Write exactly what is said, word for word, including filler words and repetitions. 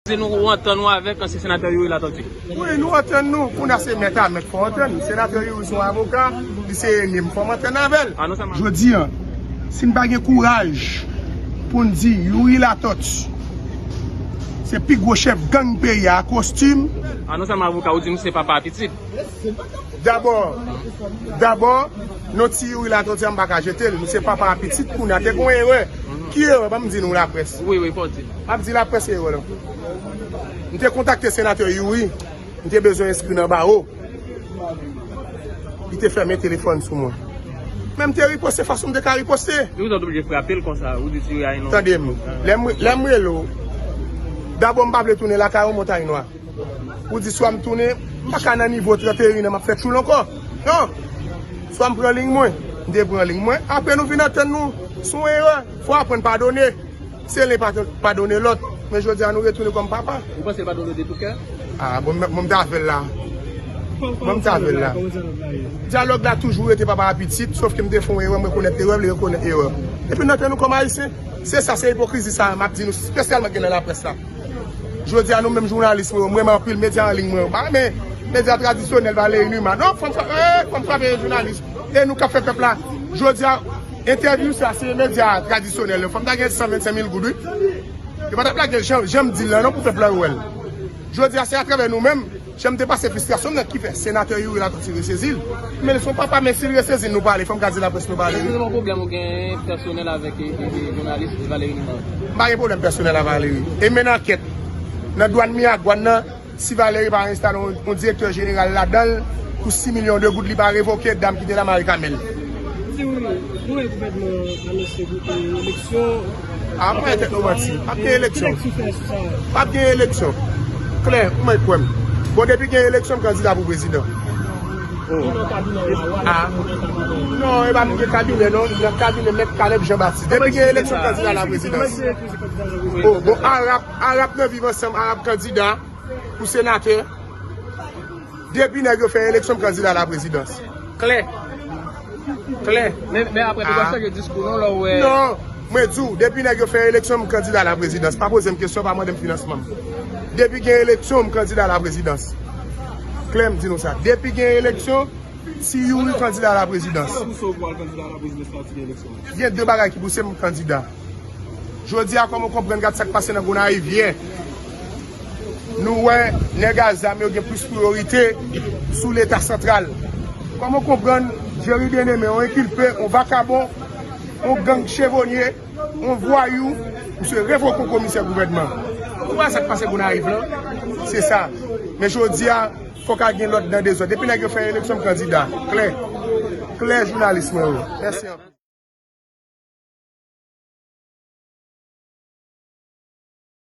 Di nou ou antann ou avèk ansyen senatè Youri Latortue. Wi, nou antann nou. Kounye a se mèt a mèt fò antann. Senatè Youri se yon avoka, li se enmi m, fò m antann avè l. Ah, non sèlman. Jodi a, si n pa gen kouraj pou n di Youri Latortue se pi gwo chèf gang peyi a, a kostim. Ah, non sèlman avoka, ou di nou se papa a pitit. Dabò, dabò, non ti Youri Latortue a m pa ka jete l. Nou se papa a pitit kounye a. Te gen yon erè. Ki erè? Ban m di nou laprès. Wi, wi, fò w di. M ap di laprès erè lan. M te kontakte senatè Youri. M te bezwen enskri nan bawo. Li te fèmen telefòn sou mwen. Men m te riposte fason m te ka riposte. Youri Latortue oblije frape l konsa, ou di ti Youri a non. Tande m. Lè m, lè m rele w, dabò m pa vle tounen lakay ou Montay Nwa. Ou di swa m tounen, m pa ka nan nivo trannteyen an, m ap fè tchoul ankò. Non. Swa m pran liy mwen, m te pran liy mwen. Apre nou vin antann nou sou yon erè. Fò aprann padone. Se len pa padone lòt. Men jodi a nou retounen kòm papa. Ou panse l padone w de tout kè? Ah, bon, m, bon, m t avè l la. Bon, m t avè l la. Dyalòg la toujou rete papa a pitit, sòf ke m te fè yon erè, m rekonèt erè, li rekonèt erè. Epi nou antann nou kòm Ayisyen. Se sa, se ipokrizi sa a m ap di nou, espesyalman gen nan laprès la. Jodi a nou menm jounalis mwen yo, m renmen anpil medya an liy mwen yo. M pa renmen medya tradisyonèl Valérie Numa. Non, fò m frape, eh, fò m frape jounalis. E nou k ap fè pèp la. Jodi a, entèvyou sa, se medya tradisyonèl yo. Fò m ta gen san vennsenk mil goud, wi. Yo pa t ap lage jan, jan m di l lan non pou pèp la yo wè l. Jodi a, se atravè nou menm. Jan m te pase fristrasyon m nan ki fè senatè Youri Latortue resezi l. Men l se yon papa, men si l resezi l, nou pale, fò m ka di laprès nou pale, wi. Èske se yon pwoblèm ou gen pèsonèl avèk, e, e, e, jounalis Valérie Numa? M pa gen pwoblèm pèsonèl ak Valérie. E mennen ankèt nan dwàn Miragwàn nan, si Valérie pa enstale yon, yon direktè jeneral ladan l pou sis milyon de goud, li pa revoke dam ki te la Marie Carmelle. Si wi, nou wè gouvènman anonse eleksyon. A, pa tèt nou manti. P ap gen eleksyon. Ki lèkti w fè sou sa? P ap gen eleksyon. Klè, ou mèt kwè m. Bon, depi gen eleksyon, m kandida pou prezidan. Oh. Ki nan kabinè w la, w ap... Ah. Nan kabinè w la. Non, e pa m gen kabinè, non. Nan kabinè Mèt Caleb Jean Baptiste. Depi gen eleksyon, m kandida la prezidans. Oh, bon, Arab, Arab nan Viv Ansanm, Arab kandida pou senatè. Depi nèg yo fè eleksyon, m kandida laprezidans. Klè. Klè. Men, men apre, tou pa chanje diskou, non, lè w wè. Non, mwen di w, depi nèg yo fè eleksyon, m kandida laprezidans. Pa poze m kesyon, pa mande m finansman m. Depi gen eleksyon, m kandida laprezidans. Klè, m di nou sa. Depi gen eleksyon, si Youri kandida laprezidans. Kòman pou sa w pral kandida laprezidans pati de eleksyon? Gen de bagay ki pouse m kandida. Jodi a, kòman w konprann, gad sa k pase nan Gonayiv yè. Nou wè nèg a zam yo gen plis priyorite sou Leta santral. Kòman w konprann Jerry Bien-Aimé, yon enkilpe, yon vakabon, yon gang chevonye, yon vwayou, misye revoke yon komisè gouvènman. Ou wè sa k pase Gonayiv lan? Se sa. Men jodi a, fòk al gen lòd nan dezòd. Depi nèg yo fè eleksyon, m kandida. Klè. Klè, jounalis mwen yo. Mèsi anpil.